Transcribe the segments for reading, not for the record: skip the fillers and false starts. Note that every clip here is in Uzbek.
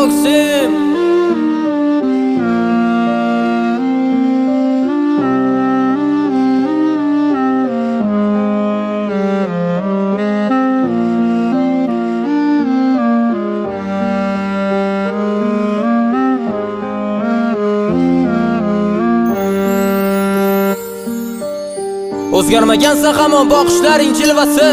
Oksim. O'zgarmagansan hamon boqishlaring jilvasi,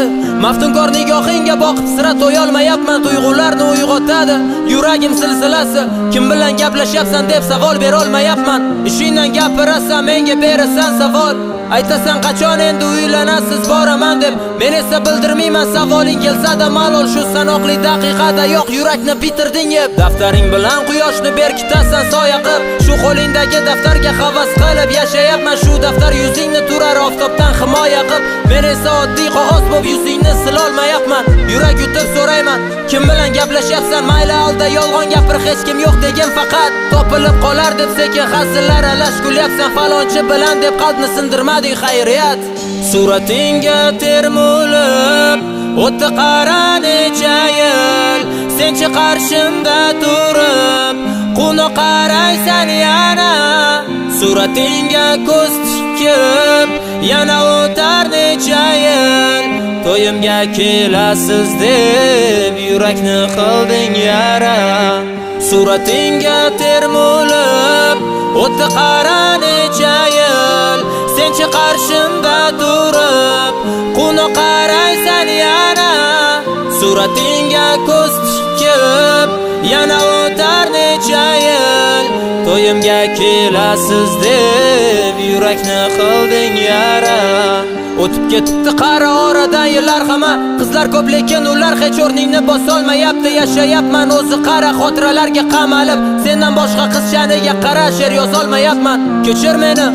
maftunkor nigohingga boqib sira to'yolmayapman. Tuyg'ularni uyg'otadi yuragim silsilasi. Kim bilan gaplashyapsan deb savol berolmayapman. Ishingdan gapirasan, menga berasan savol. Aytasan qachon endi uylanasiz, boraman deb. Men esa bildirmayman savoling kelsa-da malol. Shu sanoqli daqiqada yo'q yurakni bitirding yeb. Daftaring bilan quyoshni berkitasan soya qilib. Shu qo'lingdagi daftarga havas qilib yashayapman. Shu daftar yuzingni turar oftobdan himoya qilib. Men esa oddiy qog'oz bo'lib yuzingni silolmayapman. Yurak yutib so'rayman, kim bilan gaplashyapsan? Mayli alda yolg'on gapir, hech kim yo'q degin faqat. Topilib qolar deb sekin hazillar aralash kulyapsan. Falonchi bilan deb qalbni sindirmading xayriyat. Suratingga termulib o'tdi qara necha yil. Senchi qarshimda turib quni qaraysan yana. Suratingga ko'z tikib yana o'tar necha yil. To'yimga kelasiz deb yurakni qilding yara. Suratingga termulib o'tdi qara necha yil. Senchi qarshimda turib quni qaraysan yana. Suratingga ko'z tikib yana o'tar necha yil. To'yimga kelasiz deb yurakni qilding yara. O'tib ketibdi qara oradan yillar hamma. Qizlar ko'p lekin ular hech o'rningni bosolmayapti. Yashayapman o'zi qara xotiralarga qamalib. Sendan boshqa qizchaniga qara she'r yozolmayapman. Kechir meni,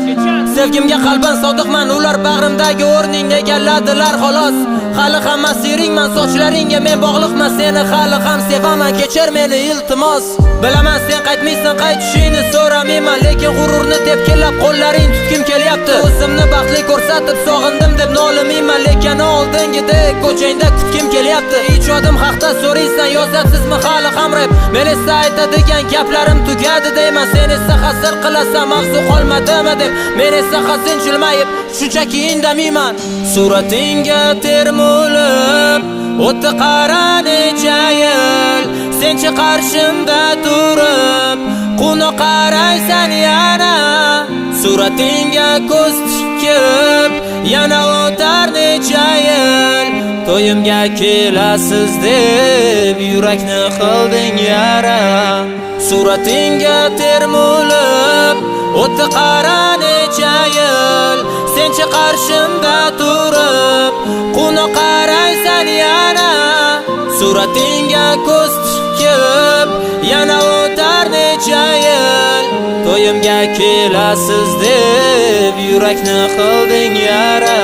sevgimga qalban sodiqman. Ular bag'rimdagi o'rningni egalladilar xolos. Hali ham asiringman, sochlaringga men bog'liqman. Seni hali ham sevaman, kechir meni iltimos. Bilaman sen qaytmaysan, qaytishingni so'ramayman. Lekin g'ururni tepkilab qo'llaring tutgim kelyapti. O'zimni baxtli ko'rsatib sog'indim deb nolimayman. Lekin oldingidek ko'changda kutgim kelyapti. Ijodim haqda so'raysan, yozasizmi hali ham rap? Men esa aytadigan gaplarim tugadi deyman. Sen esa hasr qilasan, mavzu qolmadimi deb. Men esa hazin jilmayib shunchaki indamayman. Suratingga termulib o'tdi qara necha yil. Senchi qarshimda turib quni qaraysan yana. Suratingga ko'z tikib yana o'tar necha yil. To'yimga kelasiz deb yurakni qilding yara. Suratingga termulib o'tdi qara necha yil. Senchi qarshimda turib quni qaraysan yana. Suratingga ko'z tikib yana o'tar necha yil. To'yimga kelasiz deb yurakni qilding yara.